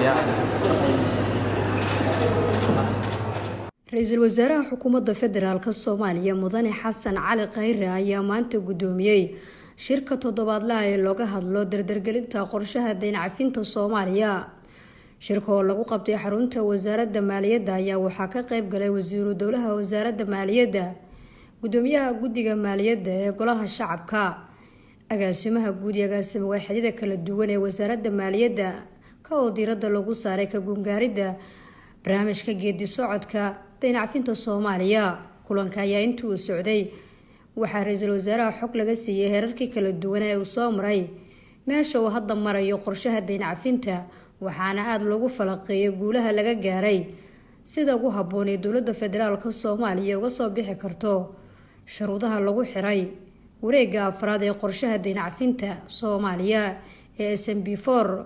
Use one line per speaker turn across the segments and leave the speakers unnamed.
Soomaaliya.
Ra-iisul wasaaraha xukuumadda federaalka Soomaaliya, Mudane Xasan Cali Khayre, ayaa maanta guddoomiyey shirka toddobaadlaha ee looga hadlo dardargelinta qorshaha deyn cafinta Soomaaliya. Shirka oo lagu qabtay xarunta wasaaradda maaliyadda ayaa waxaa ka qeyb galay wasiiru dowlaha wasaaradda maaliyadda, gudoomiyaha guddiga maaliyadda ee golaha shacabka, agaasimaha guud iyo agaasima waaxyada kala duwan ee wasaaradda maaliyadda, ka oo diiradda lagu saaray ka guungaaridda barnaamijka geedi socodka deyn cafinta Soomaaliya. Kulanka ayaa intii uu socday waxaa ra-iisul wasaaraha xog laga siiyey heerarkii kala duwan ee uu soo maray, meesha uu hadda marayo qorshaha deyn cafinta, waxaana aada loogu falaqeeyay guulaha laga gaaray, sida ugu habboon ee dowladda federaalka Soomaaliya uga soo bixi karto shuruudaha lagu xiray wareega afraad ee qorshaha deyn cafinta Soomaaliya ee SMP4,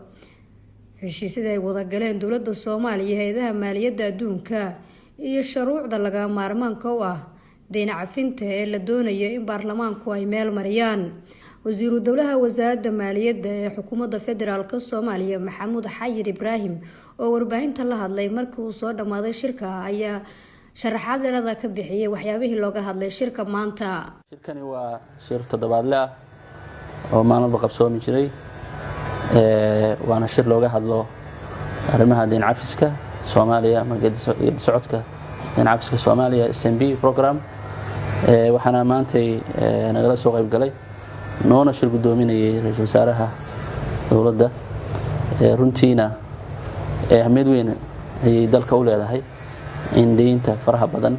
heshiisyada ay wadagaleen dowladda Soomaaliya, hay-adaha maaliyadda adduunka iyo shuruucda laga maarmaanka u ah deyn cafinta ee la doonayo in baarlamaanku ay meel mariyaan. Wasiiru dowlaha wasaaradda maaliyadda ee xukuumadda federaalka Soomaaliya, Maxamuud Xayir Ibraahim, oo warbaahinta la hadlay markii uu soo dhammaaday shirka, ayaa sharaxaad dheerada ka bixiyay waxyaabihii looga hadlay shirka maanta.
Shirkani waa shir toddobaadle ah oo maalmalba qabsoomi jiray, waana shir looga hadlo arrimaha deyn cafiska Soomaaliya ama geedi socodka deyn cafiska Soomaaliya, SMP program. Waxaana maantay nagala soo qayb galay, noona shir guddoominayay, ra-iisul wasaaraha dowladda. Runtiina ahmiyad weyn ayay dalka u leedahay in deynta faraha badan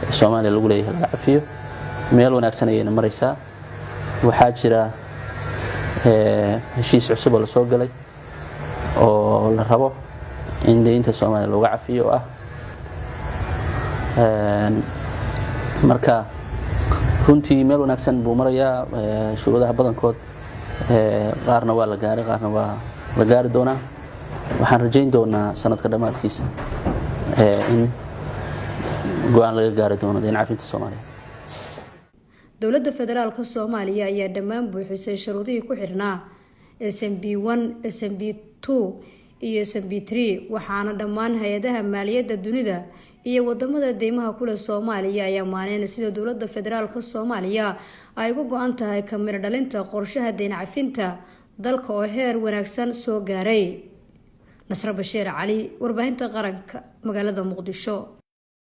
ee Soomaaliya lagu leeyahay laga cafiyo. Meel wanaagsan ayayna maraysaa. Waxaa jira heshiis cusub oo lasoo galay oo la rabo in deynta Soomaaliya looga cafiyo oo ah. Marka runtii meel wanaagsan buu marayaa. Shuruudaha badankood qaarna waa la gaaray, qaarna waa la gaari doonaa. Waxaan rajayn doonaa sanadka dhammaadkiisa in go-aan laga gaari doono deyn cafinta Soomaaliya.
Dowladda federaalka Soomaaliya ayaa dhammaan buuxisay shuruudihii ku xirnaa SMP 1, SMP 2 iyo SMP 3, waxaana dhammaan hay-adaha maaliyadda dunida iyo wadamada deymaha kuleh Soomaaliya ayaa maaneen sida dowladda federaalka Soomaaliya ay uga go-an tahay kamiro dhalinta qorshaha deyn cafinta dalka oo heer wanaagsan soo gaaray. Nasre Bashiir Cali, warbaahinta qaranka, magaalada Muqdisho.